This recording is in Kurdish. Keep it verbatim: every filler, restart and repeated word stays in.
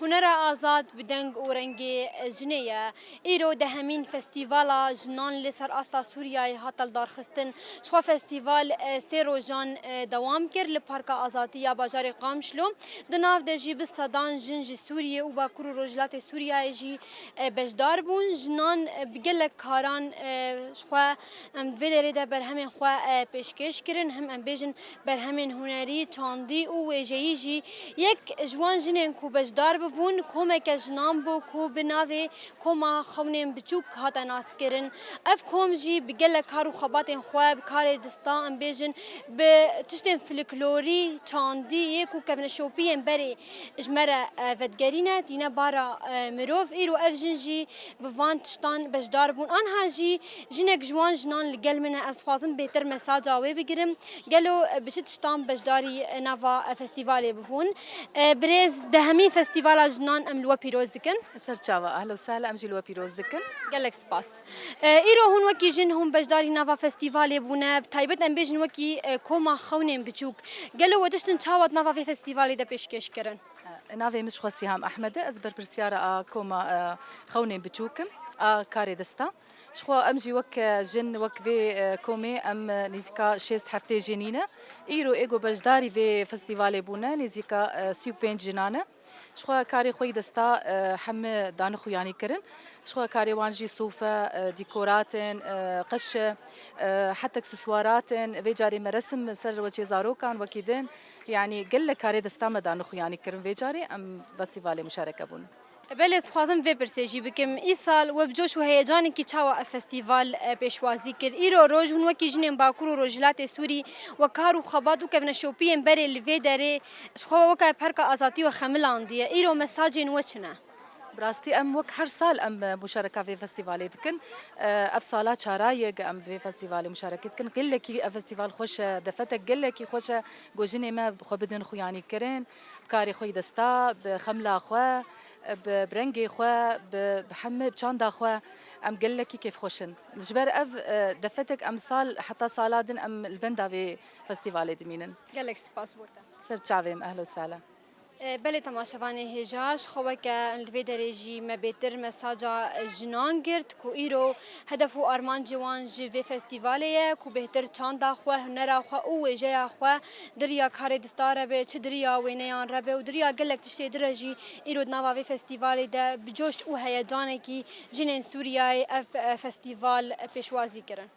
Hunera azad bi deng û rengê jinê ye. Îro dehemîn festîvala jinan li ser asta Sûriyeyê hate lidarxistin. Ji xwe festîval, e, sê rojan, e, dewam kir li Parka Azadî ya bajarê Qamişlo. Di nav de jî bi sedan jin ji Sûriyê û Bakur û Rojhilatê Sûriyeyê jî, e, beşdar bûn. Jinan, e, bi gelek karan, e, ji xwe em di vê derê de berhemên xwe, e, pêşkêş kirin. Him em bêjin berhemên hunerî, çandî û wêjeyî jî. Yek ji wan jinên ku beşdar bibûn, komeke jinan bû ku bi navê Koma Xewnên Biçûk hate naskirin. Ev kom jî bi gelek kar û xebatên xwe, bi karê dista, em bêjin, bi tiştên folklorî, çandî yê ku kevneşopiyên berê ji me re, e, vedigerîne, tîne bara, e, mirov. Îro ev jin jî bi van tiştan beşdar bûn. Anha jî jinek ji wan jinan li gel min e. Ez dixwazim bêtir mesaja wê bigirim. Gelo, e, bi çi tiştan beşdarî, e, nava, e, festîvalê bibûn? E, birêz, dehemîn festîvala jinan em li we pîroz dikin. Ser çava, ehlo sehla, em jî li we pîroz dikin. Gelek spas. E, îro hûn wekî jin hûn beşdarî nava festîvalê bûne, bi taybet em bêjin wekî, e, Koma Xewnên Biçûk. Gelo we tiştin çawa di nava vê festîvalê de pêşkêş kirin? E, navê min ji xwe Sîham Ehmed e, ez berpirsyara a Koma, e, Xewnên Biçûk im, a karê dista. Ji xwe em jî wek, e, jin, wek vê, e, komê em, e, nêzîka şêst heftê jê nîne. Îro ê ku beşdarî vê festîvalê bûne, nêzîka, e, sî û pênc jinan e. Ji xwe karê xwe yî desta, e, heme dane xuyanî kirin. Ji xwe karê wan jî sofe, e, dîkorat in, e, qeş e, e, heta akseswarat in. Vê carê me resim ser weçê zarokan wekî din. Yanî gelek karê desta me dane xuyanî kirin vê carê em festîvalê muşareke bûn. Belê, ez dixwazim vê pirsê jî bikim. Îsal we bi coş û heyecanekî çawa ev festîval, e, pêşwazî kir? Îro roj hûn wekî jinên Bakur û Rojhilatê Sûrî we kar û xebat û kevneşopiyên berê li vê derê ji xwe weke Parka Azadî we xemilandiye. Îro mesajên we çi ne? Bi rastî em wek her sal em, e, muşareka vê festîvalê dikin. E, ev sala çara ye ku em vê festîvalê muşareke dikin. Gelekî ev festîval xweş e, defetek gelekî xweş e. Ku jinê me xwe bidin xuyanîkirin, bi karê xwe yî desta, bi xemla xwe, bi, bi rengê xwe, bi, bi hemî, bi çanda xwe em gelekî kêfxweş in. Ji ber ev, e, defetek em sal heta sala din em li benda vê festîvalê dimînin. Gelek spas bo te. Ser çavê me, ehlo sehla. E, belê temaşevanê hêja, ji xwe weke em li vê derê jî me bêtir mesaja, e, jinan girt ku îro hedef û armancê wan ji vê festîvalê ye ku bêhtir çanda xwe, hunera xwe û wêjeya xwe di riya karê dista re be, çi di riya wêneyan re be û di riya gelek tiştê din re jî îro di nava vê festîvalê de bi coş û heyecanekî jinên Sûriyeyê ev, e, festîval, e, pêşwazî kirin.